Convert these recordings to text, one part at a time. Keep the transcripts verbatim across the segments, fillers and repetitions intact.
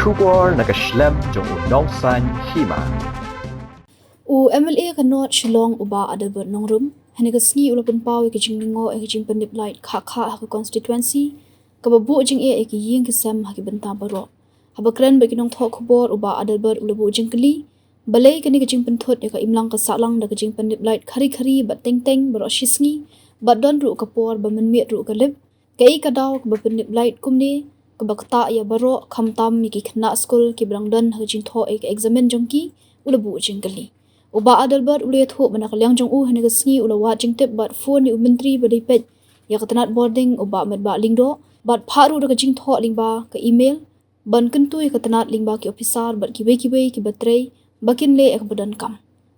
Khubor na ka shlem jong u nongsan hima. U M L A ka North Shillong u Bah Adelbert Nongrum hynne ka sngi u la pynpaw ïa ka jinglyngngoh ïa ka jingpyndep light khah khah ha ka constituency kaba buh jingeh ïa ki ïing ki sem ha ki bynta baroh. Haba kren bad ki nongthoh khubor u Bah Adelbert u la buh jingkylli balei kane ka jingpynthut ïa ka imlang ka sahlang da ka jingpyndep light khari khari bad teng teng baroh shi sngi bad don ruh ka por ba mynmiet ruh ka lip. Kaei ka daw kaba pyndep light kumne kaba ktah ïa baroh khamtam ïa ki khynnah skul kiba dang don ha ka jingthoh ïa ka eksamin jong ki, u la buh jingkylli. U Bah Adelbert u la ïathuh ba na ka liang jong u hynne ka sngi u la wad jingtip bad phone ïa u Myntri ba dei peit ïa ka tnat bording u Bah Metbah Lyngdoh bad phah ruh da ka jingthoh lyngba ka email ban kyntu ïa ka tnat lyngba ki ophisar bad kiwei kiwei kiba trei ba kin leh ïa kaba donkam.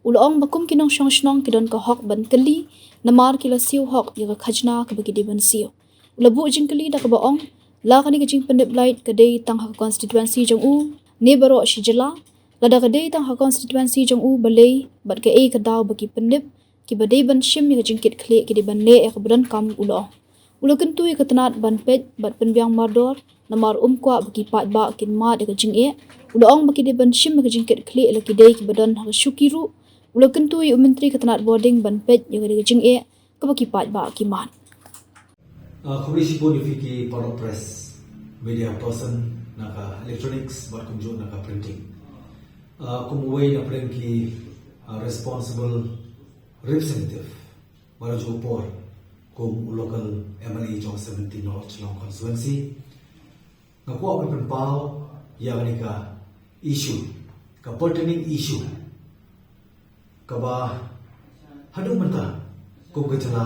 U la ong ba kum ki nongshong shnong ki don ka hok ban kylli namar ki la siew hok ïa ka khajna kaba ki dei ban siew. U la buh jingkylli da kaba ong, la kane ka jingpyndep light ka dei tang ha ka constituency jong u ne baroh shi jylla? Lada ka dei tang ha ka constituency jong u balei bad kaei ka daw ba ki pyndep kiba dei ban shim ïa ka jingkit khlieh ki dei ban leh ïa kaba donkam, u la ong. U la kyntu ïa ka tnat ban peit bad pynbiang mardor namar um kwah ba ki paidbah kin mad ïa ka jingeh. U la ong ba ki dei ban shim ïa ka jingkit khlieh la ki dei kiba don ha ka shuki ruh. U la kyntu ïa u Myntri ka tnat bording ban peit ïa ka dei ka jingeh kaba ki paidbah ki mad. Uh, khublei shibun ïa phi ki paralok press, media person na ka electronics bad kumjuh na ka printing. Uh, kum uwei na pdeng ki uh, responsible representative ba la ju por kum u local M L A jong seventeen North Shillong constituency. Nga kwah ban pynpaw ïa kane ka issue, ka pertaining issue kaba haduh mynta kum ka jylla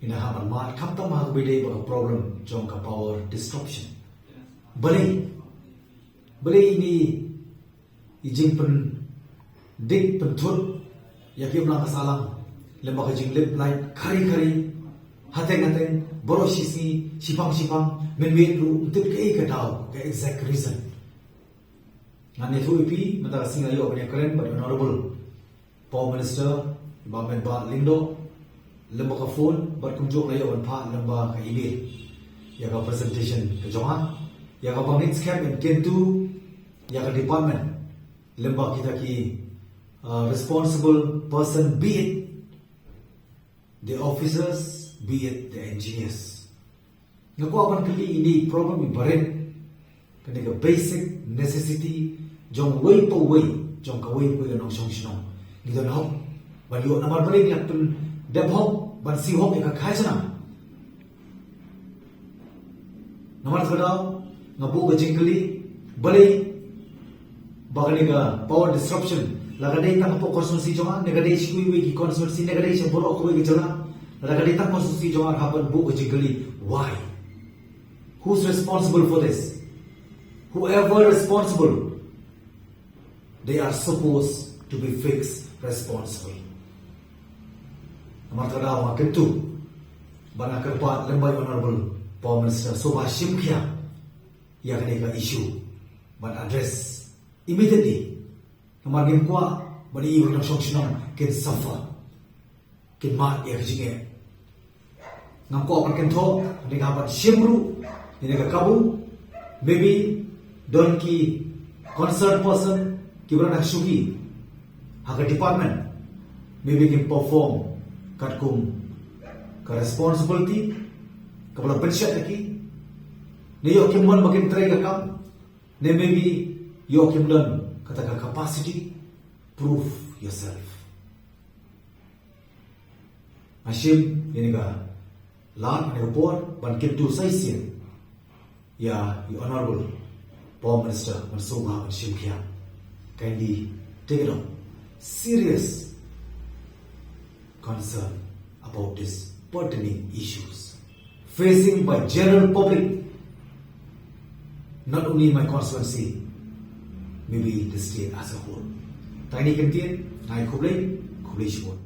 ina ha ban mad khamtam ha kaba dei ba ka problem jong ka power disruption. Balei balei ini i jingpyndik pynthut ïa ki imlang ka sahlang lem bad ka jinglip light khari khari hateng hateng baroh shi sngi, shipang shipang, mynmiet ruh, ym tip kaei ka daw, ka exact reason. Ngan ïathuh ïa phi mynta ka sngi nga ïoh ban ïakren bad Honorable Power Minister Bah Metbah Lyngdoh lem bad ka phone bad kumjuh nga ïoh ban phah lem bad ka email ïa ka presentation ka jong nga ïa kaba ngin skhem ban kyntu ïa ka department lem bad kita ki uh, responsible person, be it the officers, be it the engineers. Nga kwah ban kylli ini problem iba rit, kane ka basic necessity jong uwei pa uwei, jong kawei pa uwei ka nongshong shnong. Ngi don hok ban ïoh, namar balei ngi la pyndep hok ban siew hok ïa ka khajna? Namar kata ka daw nga buh ka jingkylli balei ba kane ka power disruption, la ka dei tang hapoh constituency jong nga ne ka dei sha kiwei ki constituency ne ka dei sha baroh kawei ka jylla? Lada ka dei tang constituency jong nga, nga hap ban buh ka jingkylli, why? Who's responsible for this? Whoever responsible, they are supposed to be fixed responsible. Namar kata ka daw nga kyntu bad nga kyrpad lem bad Honorable Power Minister shuwa ba shim khia ïa kane ka issue ban address immediately. Namar ngim kwah ba ïa ki nongshong shnong kin suffer, kin mad ïa ka jingeh. Ngam kwah ban kynthoh, hynrei nga hap ban shim ruh ïa kane ka kabu. Maybe don ki concerned person kiba na ka shuki ha ka department, maybe kin perform katkum ka responsibility kaba la pynshah ïa ki, ne ïoh kim mon ba kin trei ka kam, ne maybe ïoh kim don kata ka capacity. Prove yourself. Nga shim ïa kane ka lad, ïa kane ka por ban kyntu sa shisien ïa i Honorable Power Minister, ban sngewbha ban shim khia. Kindly take it up. Serious concern about these pertinent issues facing by general public, not only my constituency, maybe the state as a whole. Tang kine ki kyntien, nga ai khublei, khublei shibun.